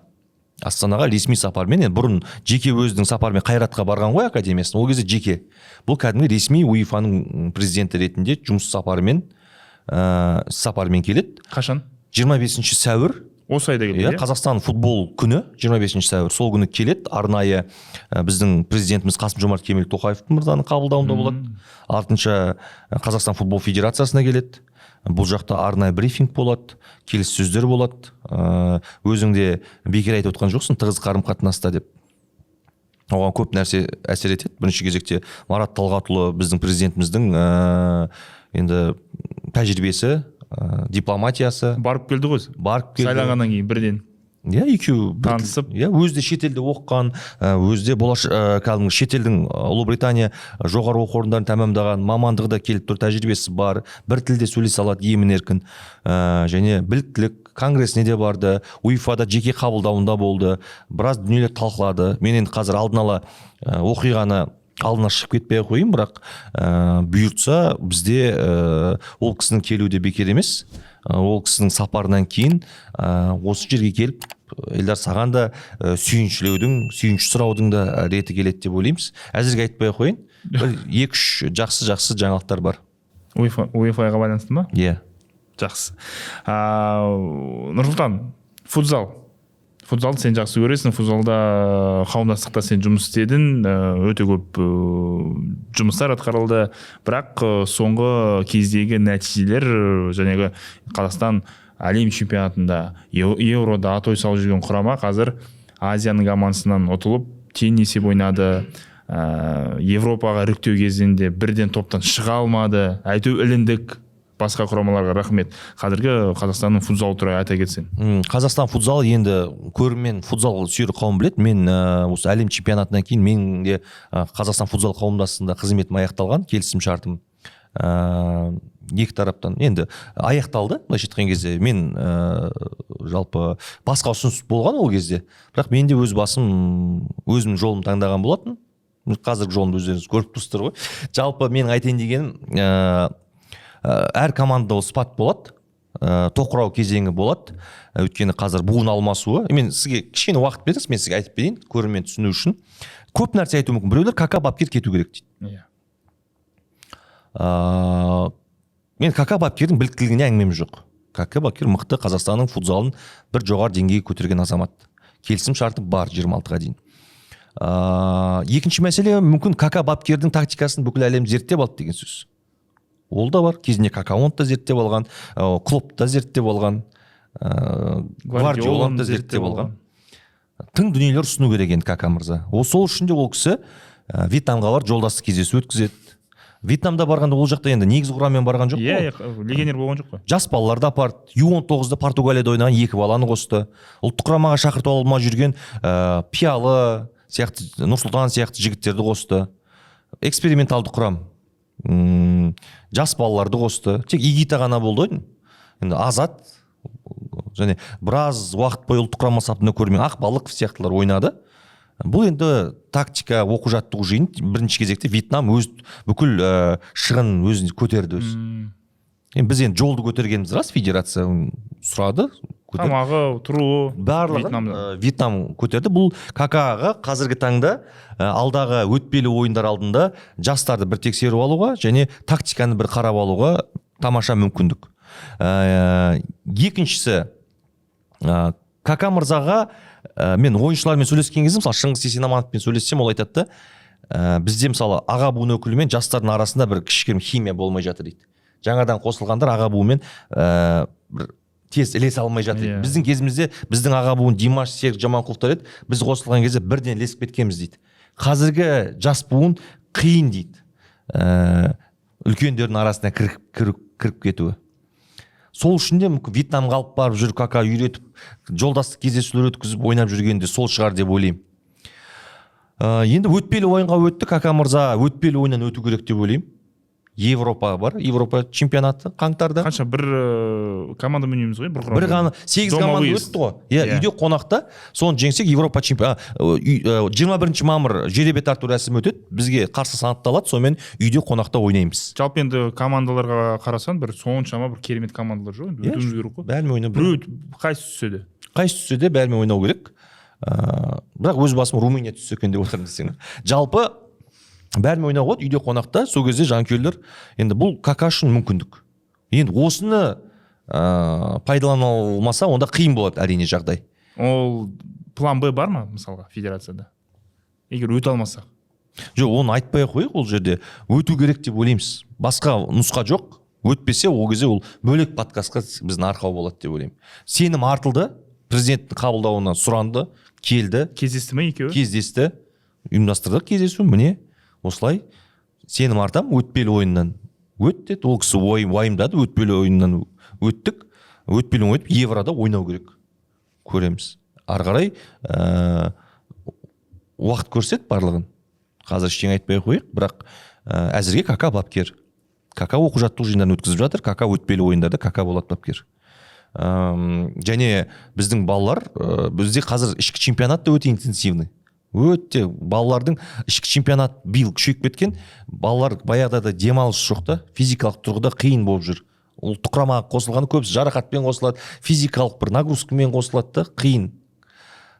Астанаға ресми сапармен, енді бұрын жеке өзінің сапарымен Қайратқа барған ғой академиясына, ол кезде жеке. Бұл кәдімгі ресми УЕФА-ның президенті ретінде жұмыс сапарымен сапармен келеді. Қашан? 25 сәуір. Осы айда келеді? Иә, Қазақстан футбол күні, 25 сәуір, сол күні келеді. Арнайы біздің президентіміз Қасым Жомарт Кемелұлы Тоқаев мырзаның қабылдауында болады. Артынша Қазақстан футбол федерациясына келеді. Бұл жақта арнайы брифинг болады, келіссөздер болады. Өзің де бекер айтып отқан жоқсың, тығыз қарым қатынаста деп. Оған көп нәрсе әсер етеді. Бірінші кезекте Марат Талғатұлы, біздің президентіміздің енді тәжірибесі, дипломатиясы. Барып келді ғой. Барып келді. Сайланғаннан кейін бірден. Иә, екеуі Танысып. Иә, өзі де шетелде оқыған, өзі де кәдімгі шетелдің, Ұлыбритания жоғары оқу орындарын тәмамдаған, мамандығы да келіп тұр, тәжірибесі бар, бір тілде сөйлесе алады емін еркін. Және біліктілік конгресіне де барды, УЕФА-да жеке қабылдауында болды, біраз дүниелер талқылады. Мен енді қазір алдын ала оқиғаны алдына шығып кетпей ақ қояйын, бірақ бұйыртса, бізде ол кісінің келуі де бекер емес. Ол кісінің сапарынан кейін осы жерге келіп, Эльдар, саған да сүйіншілеудің, сүйінші сұраудың да реті келеді деп ойлаймыз. Әзірге айтпай ақ қояйын, бір екі үш жақсы жақсы жаңалықтар бар. УЕФА-ға байланысты ма? Иә. Жақсы. Нұрсұлтан, футзал. Футзалды сен жақсы көресің, футзалда қауымдастықта сен жұмыс істедің, өте көп жұмыстар атқарылды. Бірақ соңғы кездегі нәтижелер, жаңағы Қазақстан әлем чемпионатында, Еврода атой салып жүрген құрама қазір Азияның командасынан ұтылып, тең есеп ойнады. Европаға іріктеу кезінде бірден топтан шыға алмады. Әйтеуір іліндік басқа құрамаларға, рахмет. Қазіргі Қазақстанның футзалы туралы айта кетсең. Қазақстан футзалы енді көрермен, футзал сүйер қауым біледі. Мен осы әлем чемпионатынан кейін менің де Қазақстан футзал қауымдастығында қызметім аяқталған, келісім шартым екі тараптан енді аяқталды. Былайша айтқан кезде мен жалпы басқа ұсыныс болған ол кезде, бірақ мен де өз басым өзімнің жолымды таңдаған болатын. Қазіргі жолымды өздеріңіз көріп тұрсыздар ғой. Жалпы менің айтайын дегенім, әр командада ол спад болады, тоқырау кезеңі болады. Өйткені қазір буын алмасуы. Мен сізге кішкене уақыт беріңіз, мен сізге айтып берейін, көрермен түсіну үшін. Көп нәрсе айтуым мүмкін. Біреулер Кака бапкер кету керек дейді. Мен Кака бапкердің біліктілігіне әңгімем жоқ. Кака бапкер мықты, Қазақстанның футзалын бір жоғары деңгейге көтерген азамат. Келісім шарты бар 26-ға дейін. Екінші мәселе, мүмкін Кака бапкердің тактикасын бүкіл әлем зерттеп алды деген сөз. Ол да бар. Кезінде Какаоны да зерттеп алған, Клопты да зерттеп алған, Гвардиоланы да зерттеп алған. Тың дүниелер ұсыну керек енді Кака мырза. Ол сол үшін де ол кісі Вьетнамға барып жолдастық кездесу өткізеді. Вьетнамда барғанда ол жақта енді негізгі құраммен барған жоқ қой. Иә, легионер болған жоқ қой. Жас балаларды апарды. Ю-19-да Португалияда ойнаған екі баланы қосты. Ұлттық құрамаға шақыртып алмай жүрген Пиалы сияқты, Нұрсұлтан сияқты жігіттерді қосты. Эксперименталды құрам. Жас балаларды қосты. Тек Игита ғана болды ғой. Енді Азат және біраз уақыт бойы ұлттық құрама сапында көрмеген Ақбалықов сияқтылар ойнады. Бұл енді тактика, оқу жаттығу жиын. Бірінші кезекте Вьетнам өз бүкіл шығынын өзі көтерді өзі. Енді біз енді жолды көтергеніміз рас, федерация сұрады, көтерді. Тамағы, тұруы барлығын Вьетнамда. Вьетнам көтерді. Бұл Какаға қазіргі таңда алдағы өтпелі ойындар алдында жастарды бір тексеріп алуға және тактиканы бір қарап алуға тамаша мүмкіндік. Екіншісі, Кака мырзаға мен ойыншылармен сөйлескен кезде, мысалы, Шыңғыс Есенамановпен сөйлессем, ол айтады да, бізде, мысалы, аға буын өкілі мен жастардың арасында бір кішігірім химия болмай жатыр дейді. Жаңадан қосылғандар аға буынмен бір тез ілесе алмай жатыр дейді. Біздің кезімізде біздің аға буын Димаш, Серік Жаманқұловтар еді, біз қосылған кезде бірден ілесіп кеткенбіз дейді. Қазіргі жас буын қиын дейді. Үлкендердің арасына кіріп кетуі. Сол үшін де мүмкін Вьетнамға алып барып жүр Кака, үйретіп, жолдастық кездесулер өткізіп ойнап жүргенде сол шығар деп ойлаймын. Енді өтпелі ойынға өтті Кака мырза, өтпелі ойыннан өту керек деп ойлаймын. Европа бар, Европа чемпионаты қаңтарда. Қанша бір команда ойнаймыз ғой, бір құрама. Бір ғана 8 Дома команда выезд. өтті ғой. Иә, Иә. үйде қонақта, соны жеңсек Европа чемпион, 21 мамыр жеребе тарту рәсімі өтеді. Бізге қарсы санатталады, сонымен үйде қонақта ойнаймыз. Жалпы енді командаларға қарасаң, бір соншама бір керемет командалар жоқ, енді Иә. өтуіміз керек қой. Бәрімен ойнау Біреу қайсы түссе де. Қайсы түссе де бәрімен ойнау керек. Бірақ өз басым Румыния түссе екен деп отырмын десең. Жалпы бәрімен ойнауға болады, үйде қонақта. Сол кезде жанкүйерлер, енді бұл Кака үшін мүмкіндік. Енді осыны пайдалана алмаса, онда қиын болады, әрине, жағдай. Ол план Б бар ма, мысалға, федерацияда, егер өте алмасақ? Жоқ, оны айтпай ақ қояйық. Ол жерде өту керек деп ойлаймыз, басқа нұсқа жоқ. Өтпесе, ол кезде ол бөлек подкастқа біздің арқау болады деп ойлаймын. Сенім артылды, президенттің қабылдауына сұранды, келді. Кездесті ме екеуі? Кездесті, ұйымдастырдық кездесу. Міне, осылай сенім артамын. Өтпелі ойыннан өт деді ол кісі, ой уайымдады. Өтпелі ойыннан өттік, өтпелі ойын өтіп, Еврода ойнау керек. Көреміз ары қарай, уақыт көрсетеді барлығын. Қазір ештеңе айтпай ақ қояйық. Бірақ әзірге Кака бапкер, Кака оқу жаттығу жиындарын өткізіп жатыр, Кака өтпелі ойындарда Кака болады бапкер. Және біздің балалар, бізде қазір ішкі чемпионат та өте интенсивный, өте балалардың ішкі чемпионат биыл күшейіп кеткен. Балалар баяғыда да демалыс жоқ та, физикалық тұрғыда қиын болып жүр. Ұлттық құрамаға қосылғаны көбісі жарақатпен қосылады, физикалық бір нагрузкамен қосылады да, қиын.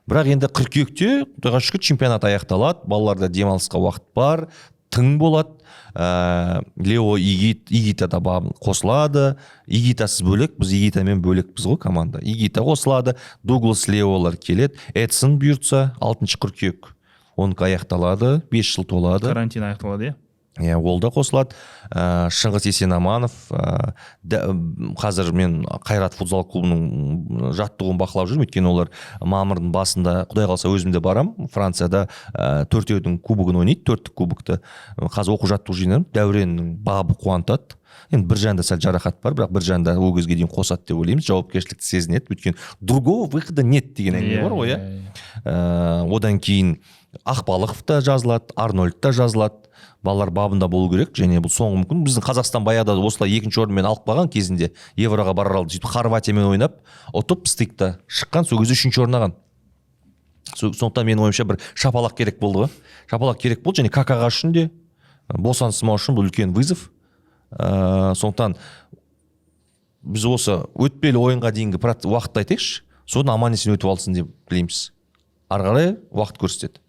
Бірақ енді қыркүйекте, құдайға шүкір, чемпионат аяқталады, балаларда демалысқа уақыт бар, тың болады. Лео, Игита да қосылады. Игитасыз бөлек, біз Игитамен бөлекпіз ғой команда. Игита қосылады, Дуглас Леолар келеді, Эдсон бұйыртса 6 қыркүйек оныкі аяқталады, 5 жыл толады. Карантин аяқталады, иә. Иә, ол да қосылады. Шыңғыс Есенаманов, қазір мен Қайрат футзал клубының жаттығуын бақылап жүрмін, өйткені олар мамырдың басында, құдай қаласа, өзім де барам, Францияда төртеудің кубогын ойнайды, төрттік кубокты. Қазір оқу жаттығу жиыны. Дәуреннің бабы қуантады. Енді Біржанда сәл жарақат бар, бірақ Біржанда ол кезге дейін қосады деп ойлаймыз. Жауапкершілікті сезінеді, өйткені другого выхода нет деген әңгіме бар ғой, иә. Одан кейін Ақбалықов та жазылады, Арнольд та жазылады. Балалар бабында болу керек және бұл соңғы мүмкін. Біздің Қазақстан баяғыда осылай екінші орынмен алып қалған кезінде, Евроға барар алды, сөйтіп Хорватиямен ойнап, ұтып, стыкта шыққан, сол кезде үшінші орын алған. Сондықтан менің ойымша, бір шапалақ керек болды ғой, шапалақ керек болды. Және Какаға үшін де, босансымау үшін бұл үлкен вызов. Сондықтан біз осы өтпелі ойынға дейінгі уақытты айтайықшы, соны аман есен өтіп алсын деп тілейміз. Ары қарай уақыт көрсетеді.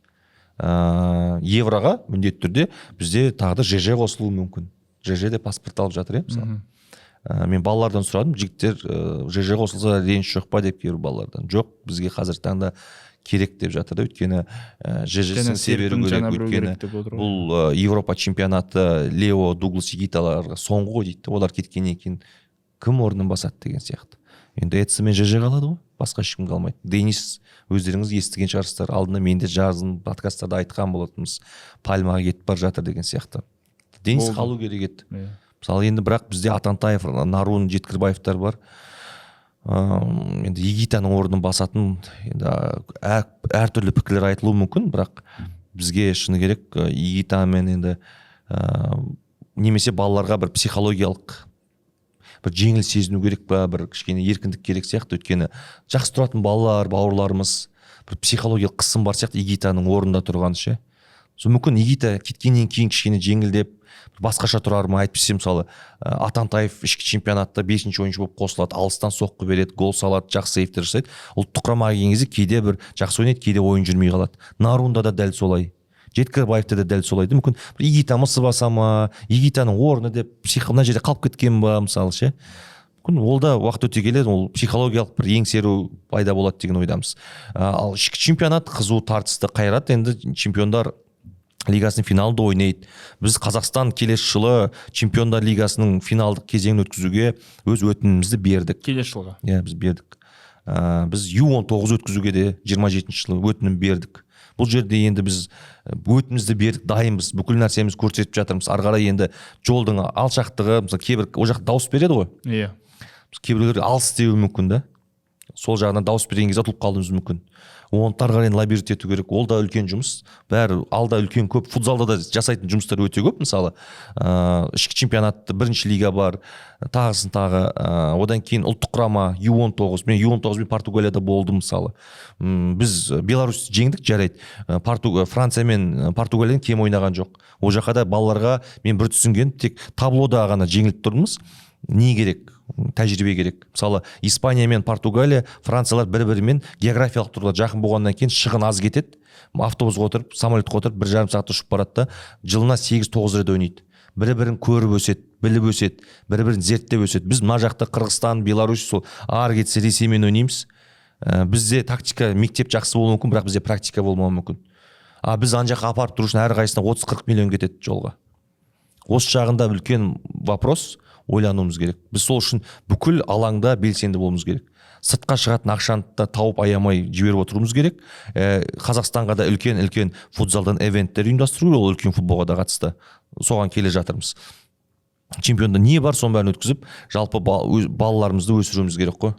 Евроға міндетті түрде бізде тағы да ЖЖ қосылуы мүмкін. ЖЖ де паспорт алып жатыр, иә. Мысалы, мен балалардан сұрадым: жігіттер, ЖЖ қосылса, реніш жоқ па деп. Кейбір балалардан: жоқ, бізге қазіргі таңда керек деп жатыр да, өйткені ЖЖ сіңісе беру керек, өйткені бұл Европа чемпионаты Лео, Дуглас, Игиталарға соңғы ғой дейді. Олар кеткеннен кейін кім орнын басады деген сияқты. Енді Эдсон мен ЖЖ қалады ғой, басқа ешкім қалмайды. Денис, өздеріңіз естіген шығарсыздар, алдында мен де жазын подкасттарда айтқан болатынбыз, Пальмаға кетіп бара жатыр деген сияқты. Денис Болды. қалу керек еді мысалы. Енді бірақ бізде Атантаев, Нарун, Жеткірбаевтар бар. Енді Игитаның орнын басатын, енді әртүрлі пікірлер айтылуы мүмкін, бірақ бізге шыны керек, Игитамен енді немесе балаларға бір психологиялық бір жеңіл сезіну керек па, бір кішкене еркіндік керек сияқты. Өйткені жақсы тұратын балалар, бауырларымыз, бір психологиялық қысым бар сияқты Игитаның орнында тұрғаны ше. Сол мүмкін Игита кеткеннен кейін кішкене жеңілдеп, бір басқаша тұрар ма. Әйтпесе, мысалы, Атантаев ішкі чемпионатта бесінші ойыншы болып қосылады, алыстан соққы береді, гол салады, жақсы сейвтер жасайды. Ұлттық құрамаға келген кезде кейде бір жақсы ойнайды, кейде ойын жүрмей қалады. Нарунда да дәл солай, Жеткірбаевта да дәл солай да. Мүмкін бір Игита мысы баса ма, Игитаның орны деп мына жерде қалып кеткен ба, мысалы ше. Мүмкін ол да уақыт өте келе ол психологиялық бір еңсеру пайда болады деген ойдамыз. Ал ішкі чемпионат қызу, тартысты. Қайрат енді Чемпиондар лигасының финалында ойнайды. Біз, Қазақстан, келесі жылы Чемпиондар лигасының финалдық кезеңін өткізуге өз өтінімімізді бердік. Келесі жылға? Иә, біз бердік. Біз Ю-19 өткізуге де 27 жылы өтінім бердік. Бұл жерде енді біз өтінімізді бердік, дайынбыз, бүкіл нәрсемізді көрсетіп жатырмыз. Ары қарай енді жолдың алшақтығы, мысалы, кейбір ол жақта дауыс береді ғой. Кейбіреулер алыс деуі мүмкін да, сол жағынан дауыс берген кезде ұтылып қалуымыз мүмкін. Оны ары қарай лоббировать ету керек, ол да үлкен жұмыс. Бәрі алда үлкен, көп. Футзалда да жасайтын жұмыстар өте көп. Мысалы, ішкі чемпионатты, бірінші лига бар, тағысын тағы. Одан кейін ұлттық құрама, Ю-19. Мен Ю-19 мен Португалияда болдым, мысалы. Біз Беларусь жеңдік, жарайды. Франция мен Португалиядан кем ойнаған жоқ. Ол жаққа да балаларға, мен бір түсінгенім, тек таблода ғана жеңіліп тұрмыз. Не керек? Тәжірибе керек. Мысалы, Испания мен Португалия, Франциялар бір бірімен географиялық тұрғыда жақын болғаннан кейін шығын аз кетеді. Автобусқа отырып, самолетқа отырып, 1,5 сағатта ұшып барады да, жылына 8-9 рет ойнайды. Бір бірін көріп өседі, біліп өседі, бір бірін зерттеп өседі. Біз мына жақта Қырғызстан, Беларусь, сол ары кетсе Ресеймен ойнаймыз. Бізде тактика мектеп жақсы болуы мүмкін, бірақ бізде практика болмауы мүмкін. А біз ана жаққа апарып тұру үшін әрқайсысына 30-40 миллион кетеді жолға. Осы жағында үлкен вопрос, ойлануымыз керек. Біз сол үшін бүкіл алаңда белсенді болуымыз керек. Сыртқа шығатын ақшаны да тауып, аямай жіберіп отыруымыз керек. Қазақстанға да үлкен үлкен футзалдан ивенттер ұйымдастыру керек, ол үлкен футболға да қатысты. Соған келе жатырмыз. Чемпионда не бар, соның бәрін өткізіп, жалпы балаларымызды өсіруіміз керек қой.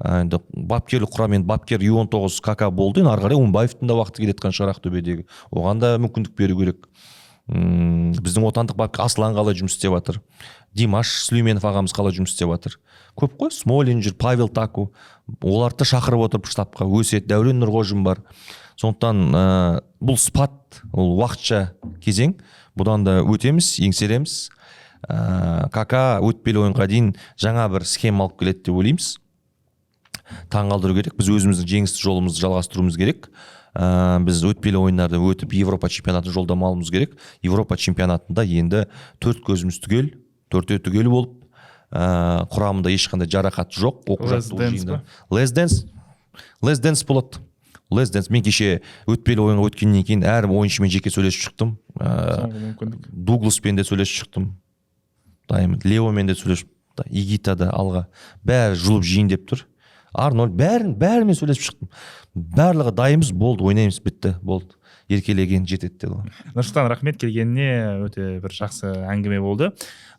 Енді бапкерлік құрам, енді бапкер Ю-19 Кака болды, енді ары қарай Оңбаевтың да уақыты келе жатқан шығар Ақтөбедегі, оған да мүмкіндік беру керек. Біздің отандық бапкер Аслан қалай жұмыс істеп жатыр, Димаш Сүлейменов ағамыз қалай жұмыс істеп жатыр, көп қой, Смолин жүр, Павел Таку, оларды да шақырып отырып штабқа өседі. Дәурен Нұрғожин бар. Сондықтан бұл спад, ол уақытша кезең, бұдан да өтеміз, еңсереміз. Кака өтпелі ойынға дейін жаңа бір схема алып келеді деп ойлаймыз. Таңғалдыру керек. Біз өзіміздің жеңісті жолымызды жалғастыруымыз керек. Біз өтпелі ойындарды өтіп, Европа чемпионатын жолдама алуымыз керек. Европа чемпионатында енді төрт көзіміз түгел, төртеу түгел болып, құрамында ешқандай жарақат жоқ, оқу Last жаттығу Dance жиынында. Last Dance, Last Dance болады, Last Dance. Мен кеше өтпелі ойынға өткеннен кейін әр ойыншымен жеке сөйлесіп шықтым. Соңғы мүмкіндік. Дугласпен де сөйлесіп шықтым, дайым Леомен де сөйлесіп, Игита да алға, бәрі жұлып жейін деп тұр, Арнольд, бәрін, бәрімен сөйлесіп шықтым. Барлығы дайынбыз, болды, ойнаймыз, бітті, болды, еркелеген жетеді деді ғой. Нұрсұлтан, рахмет келгеніне, өте бір жақсы әңгіме болды.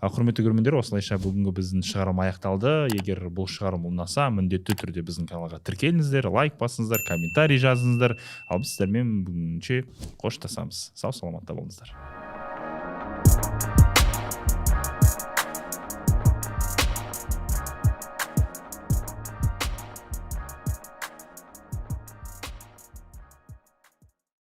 Құрметті көрермендер, осылайша бүгінгі біздің шығарылым аяқталды. Егер бұл шығарылым ұнаса, міндетті түрде біздің каналға тіркеліңіздер, лайк басыңыздар, комментарий жазыңыздар. Ал біз сіздермен бүгінше қоштасамыз. Сау саламатта болыңыздар.